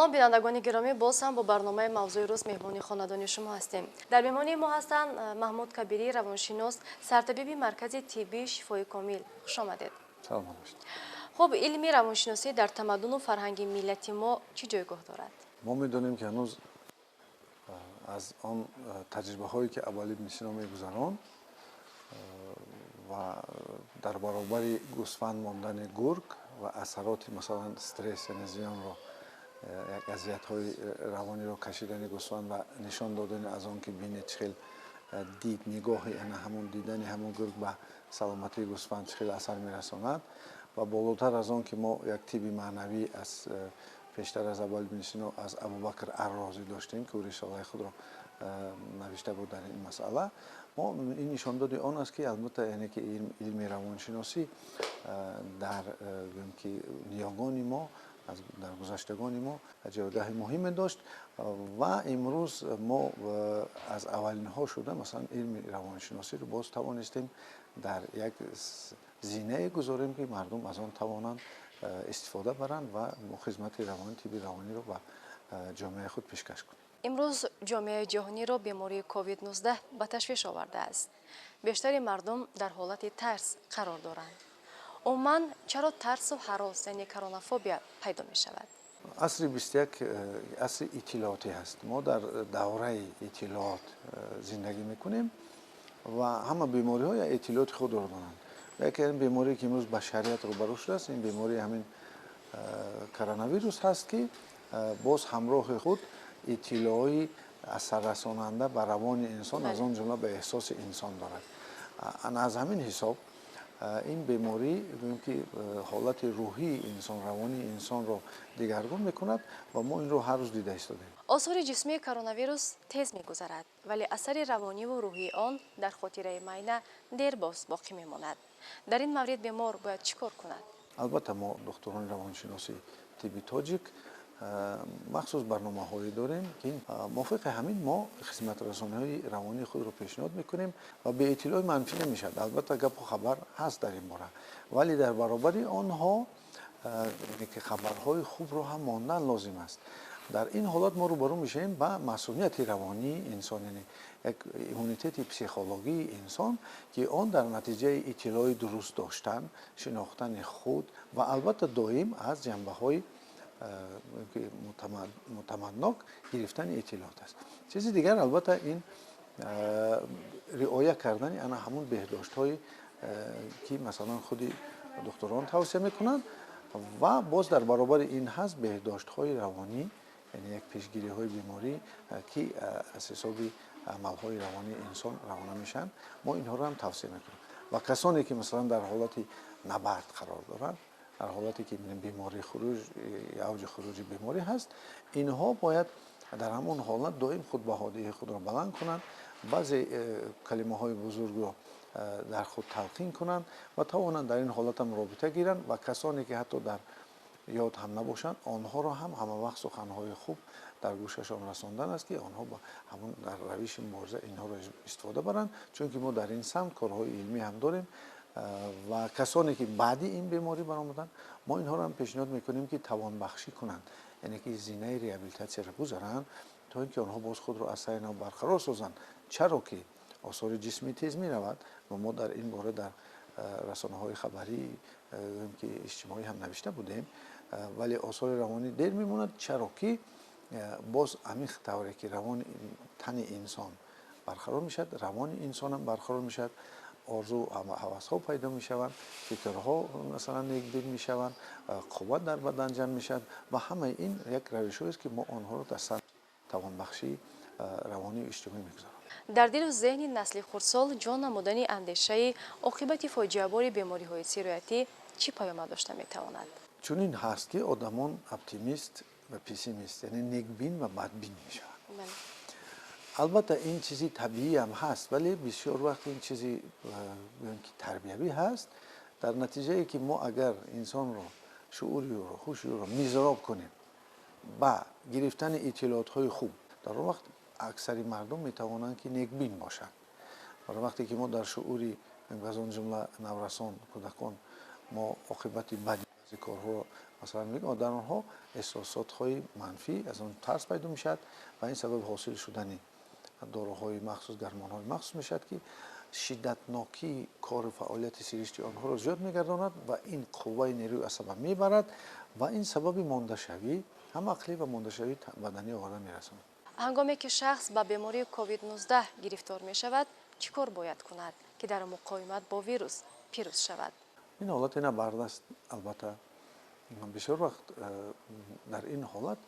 Салом, бинандагони гиромӣ, боз ҳам бо барномаи «Мавзӯи рӯз» меҳмони хонадони шумо ҳастем. Дар меҳмонии мо ҳастанд Маҳмуд Кабирӣ, равоншинос, сартабиби маркази тиббии «Шифои комил». Хуш омадед. Саломат бошед. Хуб, илми равоншиносӣ дар тамаддуну фарҳанги миллати мо чӣ ҷойгоҳ дорад? Мо медонем, ки ҳанӯз аз он таҷрибаҳое, ки Абуалӣ ибни Сино мегузаронд ва дар баробари гӯсфанд мондани гург ва асароти, масалан, стресс, яъне зиёнро, як азиятҳои равониро кашидани гӯсфанд ва нишон додани аз он, ки бинед, чӣ хел дид, нигоҳи ана ҳамон дидани ҳамон гург ба саломатии гӯсфанд чӣ хел асар мерасонад, ва болотар аз он, ки мо як тибби маънавӣ аз пештар аз Абуалӣ ибни Сино, аз Абубакр Аррозӣ доштем, ки ӯ рисолаи худро навишта буд дар ин масъала. Мо ин нишондоди он аст, ки албатта, яъне ки илми равоншиносӣ дар, гӯем ки, ниёгони мо, дар гузаштагони мо ҷойгоҳи муҳиме дошт. Ва имрӯз мо аз аввалинҳо шуда, масалан, илми равоншиносиро боз тавонистем дар як зинае гузорем, ки мардум аз он тавонанд истифода баранд ва мо хизмати равонӣ, тибби равониро ба ҷомеаи худ пешкаш кунем. Имрӯз ҷомеаи ҷаҳониро бемории COVID-19 ба ташвиш овардааст. Бештари мардум дар ҳолати тарс қарор доранд. Умуман, чаро тарсу ҳарос, яъне коронафобия, пайдо мешавад? Асри 21 асри иттилоотӣ ҳаст. Мо дар давраи иттилоот зиндагӣ мекунем ва ҳама бемориҳо як иттилооти худро доранд. Яке ин беморие, ки имрӯз башарият рӯбарӯ шудааст, ин бемории ҳамин коронавирус ҳаст, ки боз ҳамроҳи худ иттилои асаррасонанда ба равони инсон, аз он ҷумла ба эҳсоси инсон дорад. Ана аз ҳамин ҳисоб ин беморӣ, гӯем ки, ҳолати рӯҳии инсон, равонии инсонро дигаргун мекунад ва мо инро ҳар рӯз дида истодем. Осори ҷисмии коронавирус тез мегузарад, вале асари равониву рӯҳии он дар хотираи майна дербоз боқӣ мемонад. Дар ин маврид бемор бояд чӣ кор кунад? Албатта, мо, духтурони равоншиноси тибби тоҷик, махсус барномаҳое дорем, ки мувофиқи ҳамин мо хизматрасониҳои равонии худро пешниҳод мекунем ва беиттилои манфӣ намешавад. Албатта, гапу хабар ҳаст дар ин бора, вале дар баробари онҳо ки хабарҳои хубро ҳам мондан лозим аст. Дар ин ҳолат мо рӯбарӯ мешавем ба масунияти равонии инсон, яъне як иммунитети психологии инсон, ки он дар натиҷаи иттилои дуруст доштан, шинохтани худ ва албатта доим аз ҷанбаҳои мӯътамаднок гирифтани иттилоот аст. Чизи дигар, албатта, ин риоя кардани ана ҳамун беҳдоштҳое, ки, масалан, худи духтурон тавсия мекунанд. Ва боз дар баробари ин ҳаст беҳдоштҳои равонӣ, яъне як пешгириҳои беморӣ, ки аз ҳисоби амалҳои равонии инсон равона мешаванд. Мо инҳоро ҳам тавсия мекунем. Ва касоне, ки, масалан, дар ҳолати набард қарор доранд, дар ҳолате ки беморӣ хуруҷ, авҷи хуруҷи беморӣ ҳаст, инҳо бояд дар ҳамон ҳолат доим худбаҳодии худро баланд кунанд, баъзе калимаҳои бузургро дар худ талқин кунанд ва тавонанд дар ин ҳолатам робита гиранд. Ва касоне, ки ҳатто дар ёд ҳам набошанд, онҳоро ҳам ҳама вақт суханҳои хуб дар гӯшашон расондан аст, ки онҳо ба ҳамон дар равиши мубориза инҳоро истифода баранд, чунки мо дар ин самт корҳои илмӣ ҳам дорем. Ва касоне, ки баъди ин беморӣ баромаданд, мо инҳоро ҳам пешниҳод мекунем, ки тавонбахшӣ кунанд, яъне ки зинаи реабилитатсияро гузаранд, то ин ки онҳо боз худро аз сари нав барқарор созанд. Чаро ки осори ҷисмӣ тез меравад ва мо дар ин бора дар расонаҳои хабарӣ, ки иҷтимоӣ ҳам навишта будем, вале осори равонӣ дер мемонад. Чаро ки боз ҳамин тавре ки равони тани инсон барқарор мешавад, равони инсонам барқарор мешавад, орзу ҳавасҳо пайдо мешаванд, фикрҳо, масалан, некбин мешаванд, қувват дар бадан ҷамъ мешавад. Ва ҳамаи ин як равишҳоест, ки мо онҳоро дар самти тавонбахшии равонию иҷтимоӣ мегузорем. Дар дилу зеҳни насли хурдсол ҷо намудани андешаи оқибати фоҷиабори бемориҳои сироятӣ чӣ паёмад дошта метавонад? Чунин ҳаст, ки одамон оптимист ва пессимист, яъне некбин ва бадбин мешаванд. Албатта, ин чизи табиӣ ҳам ҳаст, вале бисёр вақт ин чизи, гӯем ки, тарбиявӣ ҳаст. Дар натиҷае ки мо агар инсонро, шуури ӯро, ҳуши ӯро мизроб кунем ба гирифтани иттилоотҳои хуб, дар он вақт аксари мардум метавонанд, ки некбин бошанд. Ва вақте ки мо дар шуури, аз он ҷумла наврасон, кӯдакон, мо оқибати бади Баъзе корҳоро масалан мегӯям, дар онҳо эҳсосотҳои манфӣ, аз он тарс пайдо мешавад ва ин сабаби ҳосил шудани доруҳои махсус, гармонҳои махсус мешавад, ки шиддатнокии кору фаъолияти сиришти онҳоро зиёд мегардонад ва ин қувваи нерӯи асаба мебарад ва ин сабаби мондашавӣ ҳам ақлӣ ва мондашавии баданӣ оварда мерасонад. Ҳангоме ки шахс ба бемории COVID-19 гирифтор мешавад, чӣ кор бояд кунад, ки дар муқовимат бо вирус пирӯз шавад? Ин ҳолат набард аст, албатта. Бисёр вақт дар ин ҳолат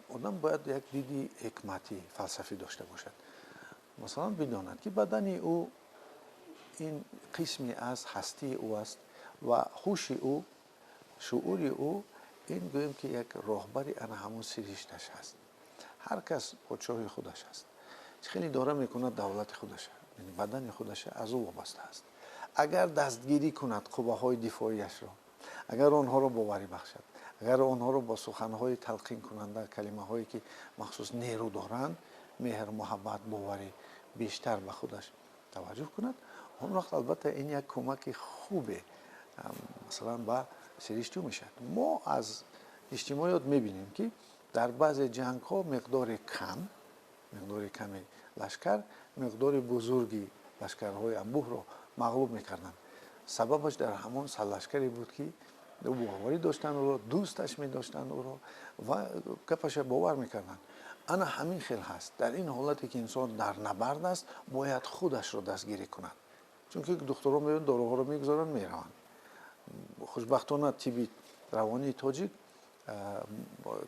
одам бояд як диди ҳикматӣ, фалсафӣ дошта бошад. Масалан, бидонад, ки бадани ӯ ин қисме аз ҳастии ӯ аст ва ҳуши ӯ, шуури ӯ ин гӯем ки як роҳбари ана ҳамон сиришташ ҳаст. Ҳар кас подшоҳи худаш аст. Хеле идора мекунад давлати худаша, яъне бадани худаша аз ӯ вобаста аст. Агар дастгирӣ кунад қувваҳои дифоияшро, агар онҳоро боварӣ бахшад, агар онҳоро бо суханҳои талқинкунанда, калимаҳое ки махсус нерӯ доранд, меҳр, муҳаббат, боварӣ бештар ба худаш таваҷҷӯҳ кунад, он вақт албатта ин як кӯмаки хубе масалан ба сиришти ӯ мешавад. Мо аз иҷтимоиёт мебинем, ки дар баъзе ҷангҳо миқдори ками лашкар миқдори бузурги лашкарҳои анбӯҳро мағлуб мекарданд. Сабабаш дар ҳамон сарлашкаре буд, ки ӯ боварӣ доштанд ӯро, дӯсташ медоштанд ӯро ва гапаша бовар мекарданд. Ана ҳамин хел ҳаст. Дар ин ҳолате ки инсон дар набард аст, бояд худашро дастгирӣ кунад. Чунки духтурон меоянд, доруҳоро мегузоранд, мераванд. Хушбахтона тибби равонии тоҷик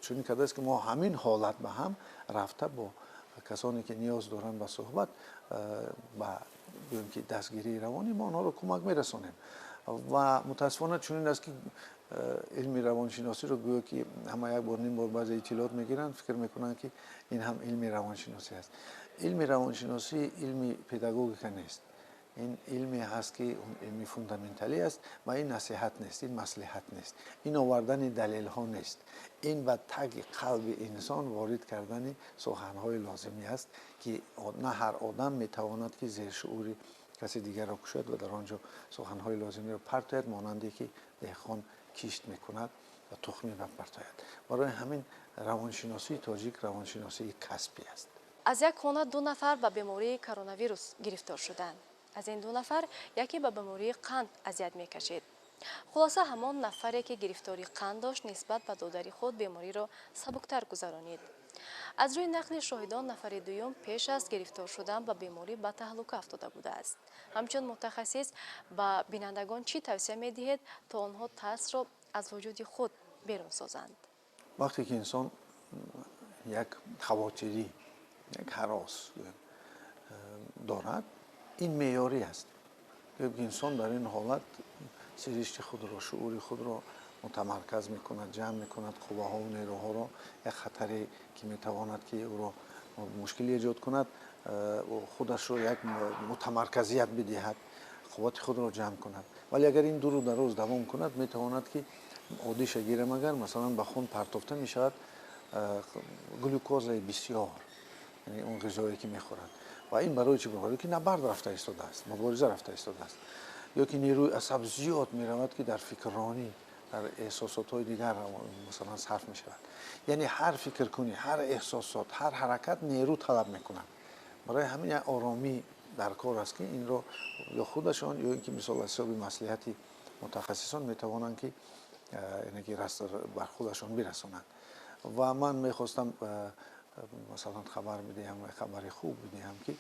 чунин кардааст, ки мо ҳамин ҳолат ба ҳам рафта бо касоне ки ниёз доранд ба суҳбат, ба гӯем ки дастгирии равонӣ, мо онҳоро кӯмак мерасонем. Ва мутаассифона чунин аст, ки илми равоншиносиро гӯё ки ҳама як бор, ним бор баъзе иттилоот мегиранд, фикр мекунанд, ки ин ҳам илми равоншиносӣ аст. Илми равоншиносӣ илми педагогика нест. Ин илме ҳаст, ки илми фундаменталӣ аст ва ин насиҳат нест, ин маслиҳат нест, ин овардани далелҳо нест. Ин ба таги қалби инсон ворид кардани суханҳои лозимӣ аст, ки на ҳар одам метавонад, ки зершуури каси дигарро кушояд ва дар он ҷо суханҳои лозимиро партояд, монанде ки деҳқон кишт мекунад ва тухмӣ партояд. Барои ҳамин равоншиносии тоҷик равоншиносии касбӣ аст. Аз як хона 2 нафар ба бемории коронавирус гирифтор шуданд. Аз ин 2 нафар яке ба бемории қанд азият мекашид. Хулоса, ҳамон нафаре, ки гирифтори қанд дошт, нисбат ба додари худ бемориро сабуктар гузаронид. Аз рӯи нақли шоҳидон, нафари дуюм пеш аз гирифтор шудан ба беморӣ ба таҳлука афтода будааст. Ҳамчун мутахассис ба бинандагон чӣ тавсия медиҳед, то онҳо тарсро аз вуҷуди худ берун созанд? Вақте ки инсон як хавотирӣ, як ҳарос дорад, ин меъёрӣ аст. Гӯё ки инсон дар ин ҳолат сиришти худро, шуури худро мутамарказ мекунад, ҷамъ мекунад қувваҳову нерӯҳоро, як хатаре ки метавонад ки ӯро мушкилӣ эҷод кунад, худашро як мутамарказият бидиҳад, қуввати худро ҷамъ кунад. Вале агар ин дуру дароз давом кунад, метавонад ки одиша гирам, агар масалан ба хун партофта мешавад глюкозаи бисёр, яъне он ғизое ки мехӯрад. Ва ин барои чӣ? Барои ки набард рафта истодааст, мубориза рафта истодааст. Ё ки нерӯи асаб зиёд меравад, ки дар фикрронӣ, дар эҳсосотҳои дигар масалан сарф мешавад. Яъне ҳар фикркунӣ, ҳар эҳсосот, ҳар ҳаракат нерӯ талаб мекунад. Барои ҳамин як оромӣ дар кор аст, ки инро ё худашон, ё ин ки мисол аз ҳисоби маслиҳати мутахассисон метавонанд, ки яъне ки бар худашон бирасонанд. Ва ман мехостам масалан хабар бидиҳам, хабари хуб бидиҳам, ки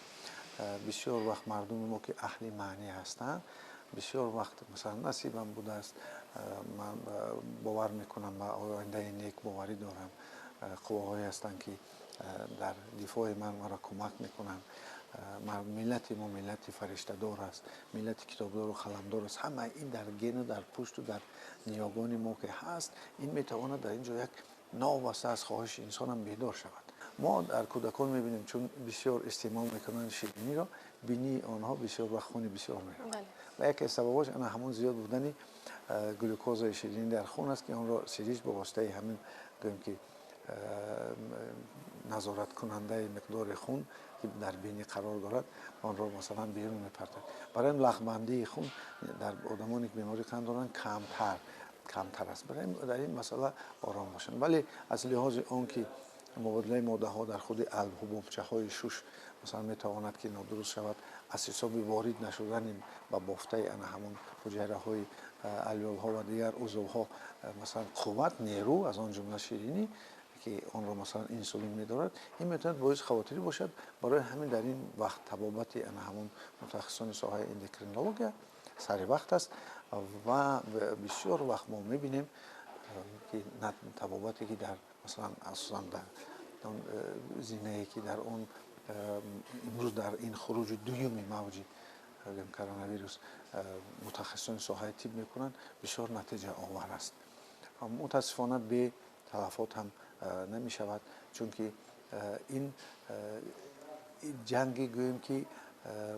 бисёр вақт мардуми мо, ки аҳли маънӣ ҳастанд, бисёр вақт масалан насибам будааст, ман бовар мекунам, ба ояндаи нек боварӣ дорам, қувваҳое ҳастанд, ки дар дифои ман маро кӯмак мекунанд. Миллати мо миллати фариштадор аст, миллати китобдору қаламдор аст. Ҳама ин дар гену дар пушту дар ниёгони мо ки ҳаст, ин метавонад дар ин ҷо як новобаста аз хоҳиши инсонам бедор шавад. Мо дар кӯдакон мебинем, чун бисёр истеъмол мекунанд шириниро, бинии онҳо бисёр вақт хуни бисёр меравад. Ва яке аз сабабҳош ана ҳамон зиёд будани глюкозаи ширинӣ дар хун аст, ки онро сиришт ба воситаи ҳамин гӯем ки назораткунандаи миқдори хун, ки дар бинӣ қарор дорад, онро масалан берун мепартояд. Барои ҳамин лахтбандии хун дар одамоне ки бемории қанд доранд камтар, камтар аст. Барои дар ин масъала ором бошанд. Вале аз лиҳози он ки мубодилаи моддаҳо дар худи ҳубобчаҳои шуш масалан метавонад ки нодуруст шавад аз ҳисоби ворид нашудани ба бофтаи ана ҳамон ҳуҷайраҳои алвеолҳо ва дигар узвҳо, масалан қувват, нерӯ, аз он ҷумла ширинӣ ки онро масалан инсулин медорад, ин метавонад боиси хавотирӣ бошад. Барои ҳамин дар ин вақт табобати ана ҳамон мутахассисони соҳаи эндокринология сари вақт аст ва бисёр вақт мо мебинем ки табобате ки дар масалан асосан дар он зинае ки дар он имрӯз дар ин хуруҷи дуюми мавҷи коронавирус мутахассисони соҳаи тиб мекунанд, бисёр натиҷаовар аст. Мутаассифона бе талафот ҳам намешавад, чунки ин ҷанге гӯем ки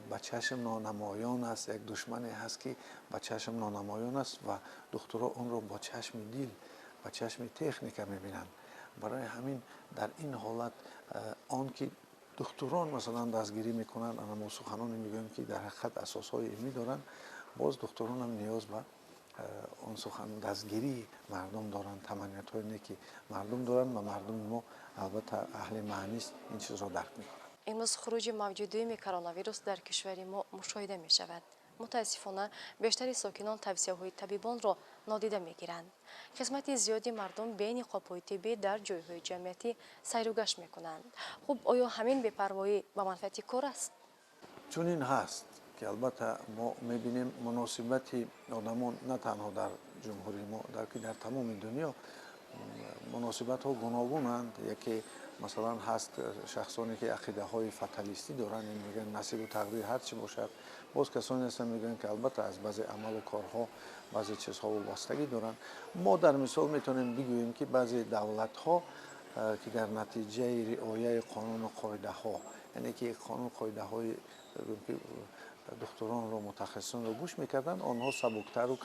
ба чашм нонамоён аст, як душмане ҳаст ки ба чашм нонамоён аст ва духтурҳо онро бо чашми дил, ба чашми техника мебинанд. Барои ҳамин дар ин ҳолат он ки духтурон масалан дастгирӣ мекунанд, ана мо суханоне мегӯем ки дар ҳақиқат асосҳои илмӣ доранд, боз духтуронам ниёз ба он сухан дастгирии мардум доранд, таманниятҳое не ки мардум доранд ва мардуми мо албатта аҳли маънист ин чизро дарк мекунанд. Имрӯз хуруҷи мавҷи дуюми коронавирус дар кишвари мо мушоҳида мешавад. Мутаассифона бештари сокинон тавсияҳои табибонро нодида мегиранд. Қисмати зиёди мардум бе ниқобҳои тиббӣ дар ҷойҳои ҷамъиятӣ сайру гашт мекунанд. Хуб, оё ҳамин бепарвоӣ ба манфиати кор аст? Чунин ҳаст ки албатта мо мебинем муносибати одамон на танҳо дар ҷумҳурии мо, балки дар тамоми дунё муносибатҳо гуногунанд. Яке масалан ҳаст шахсоне ки ақидаҳои фаталистӣ доранд, яъне мегӯянд насибу тақдир ҳар чӣ бошад. Боз касоне ҳастанд мегӯянд ки албатта аз баъзе амалу корҳо баъзе чизҳо вобастагӣ доранд. Мо дар мисол метавонем бигӯем ки баъзе давлатҳо ки дар натиҷаи риояи қонуну қоидаҳо, яъне ки қонуну қоидаҳои духтуронро, мутахассисонро гӯш мекарданд, онҳо сабуктару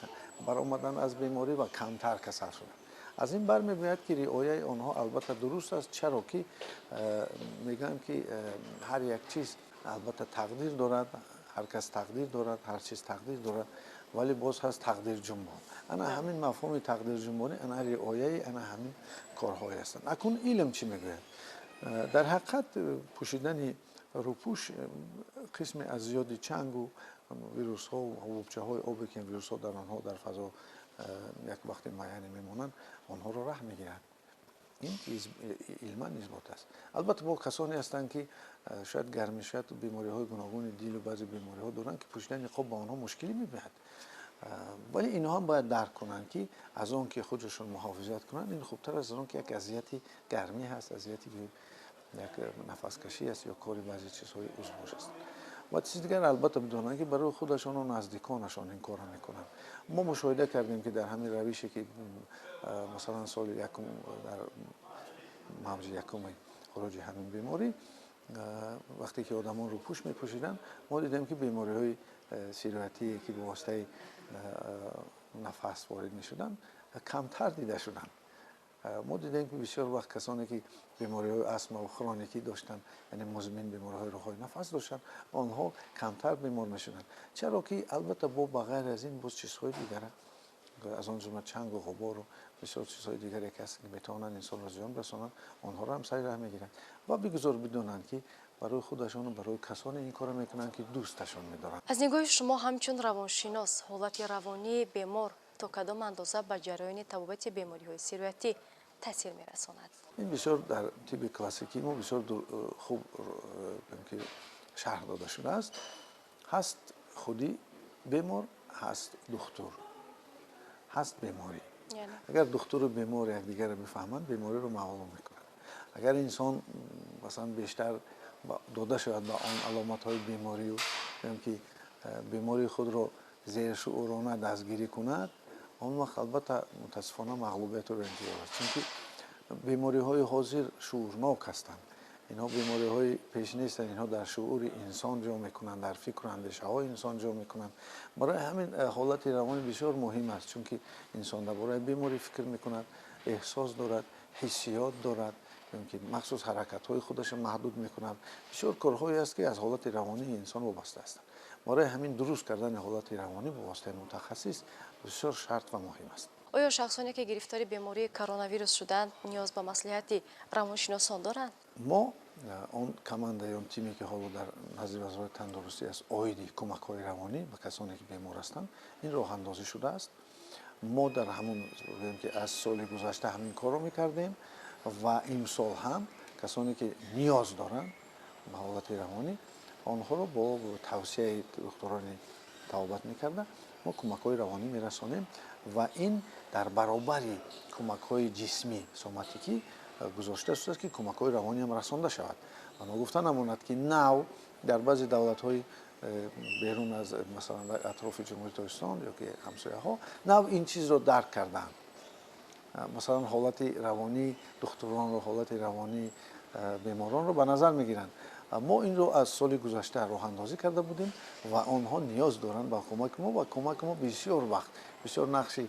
баромаданд аз беморӣ ва камтар касал шуданд. Аз ин бармебояд ки риояи онҳо албатта дуруст аст, чаро ки мегӯянд ки ҳар як чиз албатта тақдир дорад, ҳар кас тақдир дорад, ҳар чиз тақдир дорад, вале боз ҳаст тақдирҷунбон. Ана ҳамин мафҳуми тақдирҷунбонӣ, ана риояи ана ҳамин корҳое ҳастанд. Акнун илм чӣ мегӯяд? Дар ҳақиқат пӯшидани рӯпӯш қисме аз зиёди чангу вирусҳо ҳубубчаҳои обе ки вирусҳо дар онҳо дар фазо як вақти муайяне мемонанд, онҳоро раҳ мегирад. Ин илман исбот аст. Албатта бо касоне ҳастанд ки шояд гармӣ, шояд бемориҳои гуногуни дилу баъзе бемориҳо доранд ки пӯшидани ниқоб ба онҳо мушкилӣ мебиҳад. Вале инҳо ҳам бояд дарк кунанд ки аз он ки худашон муҳофизат кунанд, ин хубтар аст аз он ки як азияти гармӣ ҳаст, азияти як нафаскашӣ аст ё кори баъзе чизҳои узвош аст. Ва чизи дигар албатта бидонанд ки барои худашону наздиконашон ин корро мекунанд. Мо мушоҳида кардем ки дар ҳамин равише ки масалан соли якум дар мавҷи якуми хуруҷи ҳамин беморӣ вақте ки одамон рӯпӯш мепӯшиданд, мо дидем ки бемориҳои сироятие ки ба воситаи нафас ворид мешуданд камтар дида шуданд. Мо дидем ки бисёр вақт касоне ки бемориҳои астма ва хроникӣ доштанд, яъне музмин бемориҳои роҳҳои нафас доштанд, онҳо камтар бемор мешуданд. Чаро ки албатта бо ба ғайр аз ин боз чизҳои дигар, аз он ҷумла чангу ғубору бисёр чизҳои дигаре ки ҳаст ки метавонанд инсонро зиён расонанд, онҳоро ҳам сари раҳ мегиранд. Ва бигузор бидонанд ки барои худашону барои касоне ин корро мекунанд ки дӯсташон медоранд. Аз нигоҳи шумо ҳамчун равоншинос, ҳолати равонии бемор то кадом андоза ба ҷараёни табобати бемориҳои сироятӣ таъсир мерасонад? Ин бисёр дар тибби классикии мо бисёр хуб ки шарҳ дода шудааст. Ҳаст худи бемор, ҳаст духтур, ҳаст беморӣ. Агар духтуру бемор якдигарро бифаҳманд, бемориро маълум мекунанд. Агар инсон масалан бештар дода шавад ба он аломатҳои беморию ки бемории худро зершуурона дастгирӣ кунад, он вақт албатта мутаассифона мағлубиятро интизор аст, чунки бемориҳои ҳозир шуурнок ҳастанд. Инҳо бемориҳои пеш нестанд, инҳо дар шуури инсон ҷо мекунанд, дар фикру андешаҳои инсон ҷо мекунанд. Барои ҳамин ҳолати равонӣ бисёр муҳим аст, чунки инсон дар бораи беморӣ фикр мекунад, эҳсос дорад, ҳиссиёт дорад, ки махсус ҳаракатҳои худашро маҳдуд мекунад. Бисёр корҳое аст ки аз ҳолати равонии инсон вобаста ҳастанд. Барои ҳамин дуруст кардани ҳолати равонӣ ба воситаи мутахассис бисёр шарт ва муҳим аст. Оё шахсоне, ки гирифтори бемории коронавирус шуданд, ниёз ба маслиҳати равоншиносон доранд? Мо он команда ё тиме, ки ҳоло дар назди Вазорати тандурустӣ аст, оиди кӯмакҳои равонӣ ба касоне, ки бемор ҳастанд, ин роҳандозӣ шудааст. Мо дар ҳамун гӯем, ки аз соли гузашта ҳамин корро мекардем ва имсол ҳам касоне, ки ниёз доранд ба ҳолати равонӣ, онҳоро бо тавсияи духтурони табобат мекарда, мо кӯмакҳои равонӣ мерасонем ва ин дар баробари кӯмакҳои ҷисмӣ, соматикӣ гузошта шудааст, ки кӯмакҳои равонӣ ҳам расонда шавад. Ва ногуфта намонад, ки нав дар баъзе давлатҳои берун аз, масалан, атрофи Ҷумҳурии Тоҷикистон ё ки ҳамсояҳо, нав ин чизро дарк карданд. Масалан, ҳолати равонии духтуронро, ҳолати равонии беморонро ба назар мегиранд. Мо инро аз соли гузашта роҳандозӣ карда будем ва онҳо ниёз доранд ба кӯмаки мо ва кӯмаки мо бисёр вақт бисёр нақши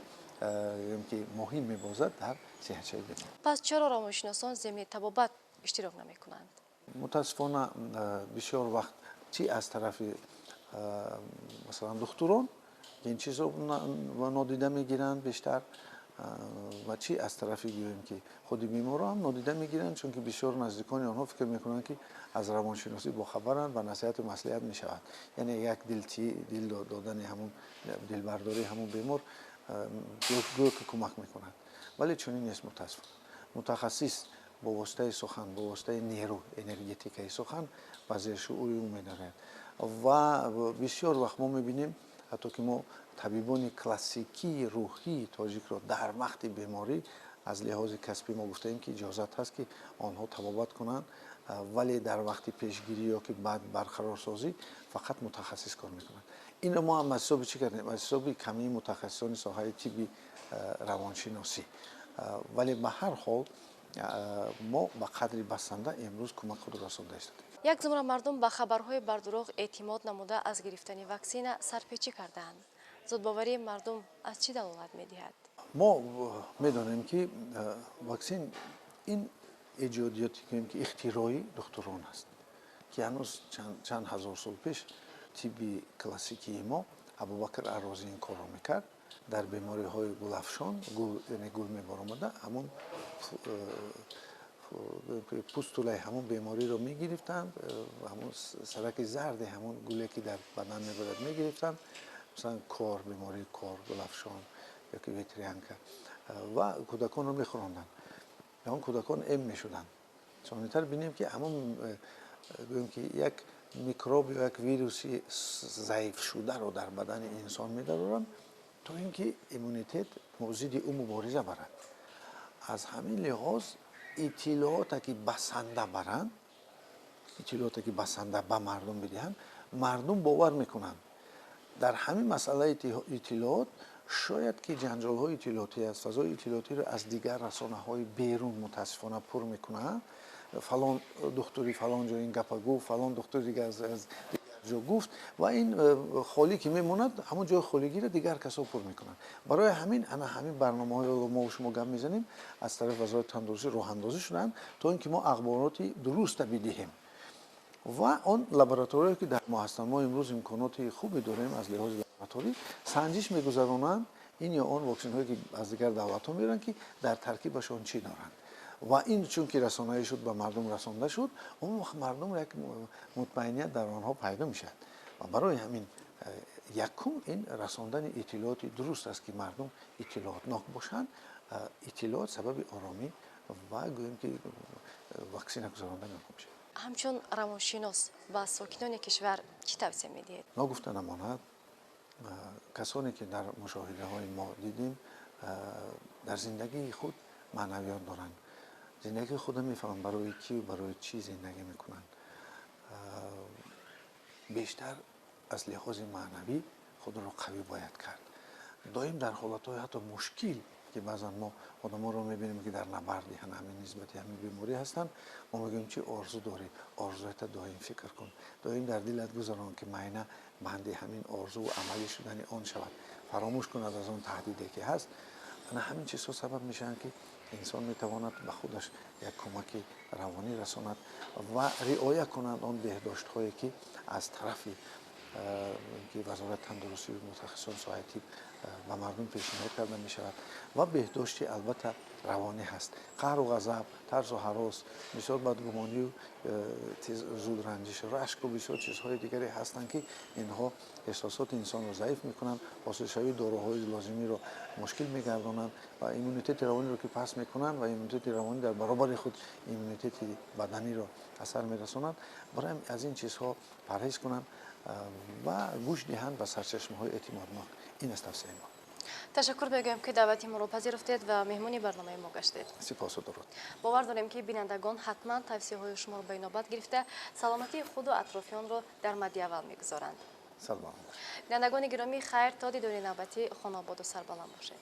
ки муҳим мебозад дар сиҳатшавии бемор. Пас чаро равоншиносон зимни табобат иштирок намекунанд? Мутаассифона, бисёр вақт чӣ аз тарафи, масалан, духтурон ин чизро нодида мегиранд бештар ва чӣ аз тарафи, гӯем, ки худи беморро ҳам нодида мегиранд, чунки бисёр наздикони онҳо фикр мекунанд, ки аз равоншиносӣ бохабаранд ва насиҳату маслиҳат мешавад, яъне як дилчи дил додани ҳамун, дилбардории ҳамун бемор гӯё ки кӯмак мекунад, вале чунин нест, мутаассифона. Мутахассис бо воситаи сухан, бо воситаи нерӯ, энергетикаи сухан ба зершуъури ӯ медорад. Ва бисёр вақт мо мебинем, ҳатто ки мо табибони классикии рӯҳии тоҷикро дар вақти беморӣ аз лиҳози касбӣ мо гуфтаем, ки иҷозат ҳаст, ки онҳо табобат кунанд, вале дар вақти пешгирӣ ё ки баъд барқарорсозӣ фақат мутахассис кор мекунад. Инро мо ҳам аз ҳисоби чӣ кардем? Аз ҳисоби камии мутахассисони соҳаи тибби равоншиносӣ. Вале ба ҳар ҳол мо ба қадри басанда имрӯз кӯмак худро расонда истодем. Як зумра мардум ба хабарҳои бардурӯғ эътимод намуда, аз гирифтани ваксина сарпечӣ кардаанд. Зудбоварии мардум аз чӣ далолат медиҳад? Мо медонем, ки ваксин ин эҷодиёте, ки ихтирои духтурон аст, ки ҳанӯз чанд ҳазор сол пеш тибби классикии мо, Абубакр Аррозӣ ин корро мекард. Дар бемориҳои гулафшон, гул, яъне гул мебаромада, ҳамун пустулаи ҳамун бемориро мегирифтанд, ҳамун сараки зарди ҳамун гуле, ки дар бадан мебарад, мегирифтанд, масалан, кор, бемории кор, гулафшон ёки ветрянка, ва кӯдаконро мехӯронданд. Он кӯдакон эм мешуданд. Сонитар бинем, ки ҳамун, гӯем, ки як микроб ё як вируси заифшударо дар бадани инсон медароранд, то ин ки иммунитет зидди ӯ мубориза барад. Аз ҳамин лиҳоз иттилооте, ки басанда баранд, иттилооте, ки басанда ба мардум бидиҳанд, мардум бовар мекунанд. Дар ҳамин масъалаи иттилоот шояд ки ҷанҷолҳои иттилоотӣ аст, фазои иттилоотиро аз дигар расонаҳои берун, мутаассифона, пур мекунанд. Фалон духтури фалон ҷо ин гапа гуфт, фалон духтури дигар аз дигар ҷо гуфт ва ин холӣ ки мемонад, ҳамон ҷои холигиро дигар касо пур мекунанд. Барои ҳамин ана ҳамин барномаҳое мо шумо гап мезанем, аз тарафи Вазорати тандурустӣ роҳандозӣ шуданд, то ин ки мо ахбороти дуруста бидиҳем. Ва он лабораторияе, ки дар мо ҳастанд, мо имрӯз имконоти хубе дорем аз лиҳози лабораторӣ, санҷиш мегузаронанд ин ё он ваксинҳое, ки аз дигар давлатҳо меоранд, ки дар таркибашон чӣ доранд. Ва ин чунки расонаӣ шуд, ба мардум расонда шуд, он вақт мардум як мутмаиният дар онҳо пайдо мешавад. Ва барои ҳамин якум ин расондани иттилооти дуруст аст, ки мардум иттилоотнок бошанд. Иттилоот сабаби оромӣ ва, гӯем, ки ваксина гузарондани онҳо мешавад. Ҳамчун равоншинос ба сокинони кишвар чӣ тавсия медиҳед? Ногуфта намонад, касоне, ки дар мушоҳидаҳои мо дидем, дар зиндагии худ маънавиёт доранд, зиндагии худро мефаҳманд, барои кӣ, барои чӣ зиндагӣ мекунанд, бештар аз лиҳози маънавӣ худро қавӣ бояд кард. Доим дар ҳолатҳои ҳатто мушкил, ки баъзан мо одамонро мебинем, ки дар набарди ҳамин нисбати ҳамин беморӣ ҳастанд, мо мегӯем: чӣ орзу дорӣ? Орзуята доим фикр кун, доим дар дилат гузарон, ки майна банди ҳамин орзуву амалӣ шудани он шавад, фаромӯш кунад аз он таҳдиде, ки ҳаст. Ана ҳамин чизҳо сабаб мешаванд, ки инсон метавонад ба худаш як кӯмаки равонӣ расонад ва риоя кунанд он беҳдоштҳое, ки аз тарафи ки Вазорати тандурустӣ, мутахассисон соҳаи тиб ба мардум пешниҳод карда мешавад. Ва беҳдошти, албатта, равонӣ ҳаст. Қаҳру ғазаб, тарсу ҳарос, бисёр бадгумонию зудранҷиш, рашку бисёр чизҳои дигаре ҳастанд, ки инҳо эҳсосоти инсонро заиф мекунанд, ҳосилшавии доруҳои лозимиро мушкил мегардонанд ва иммунитети равониро ки паст мекунанд ва иммунитети равонӣ дар баробари худ иммунитети баданиро асар мерасонанд. Барои аз ин чизҳо парҳез кунанд ва гӯш диҳанд ба сарчашмаҳои эътимоднок. Ин аст тавсияи мо. Ташаккур мегӯем, ки даъвати моро пазируфтед ва меҳмони барномаи мо гаштед. Сипосу дуруд. Бовар дорем, ки бинандагон ҳатман тавсияҳои шуморо ба инобат гирифта, саломатии худу атрофиёнро дар мадди аввал мегузоранд. Саломат. Бинандагони гиромӣ, хайр, то дидори навбатӣ, хонаободу сарбаланд бошед.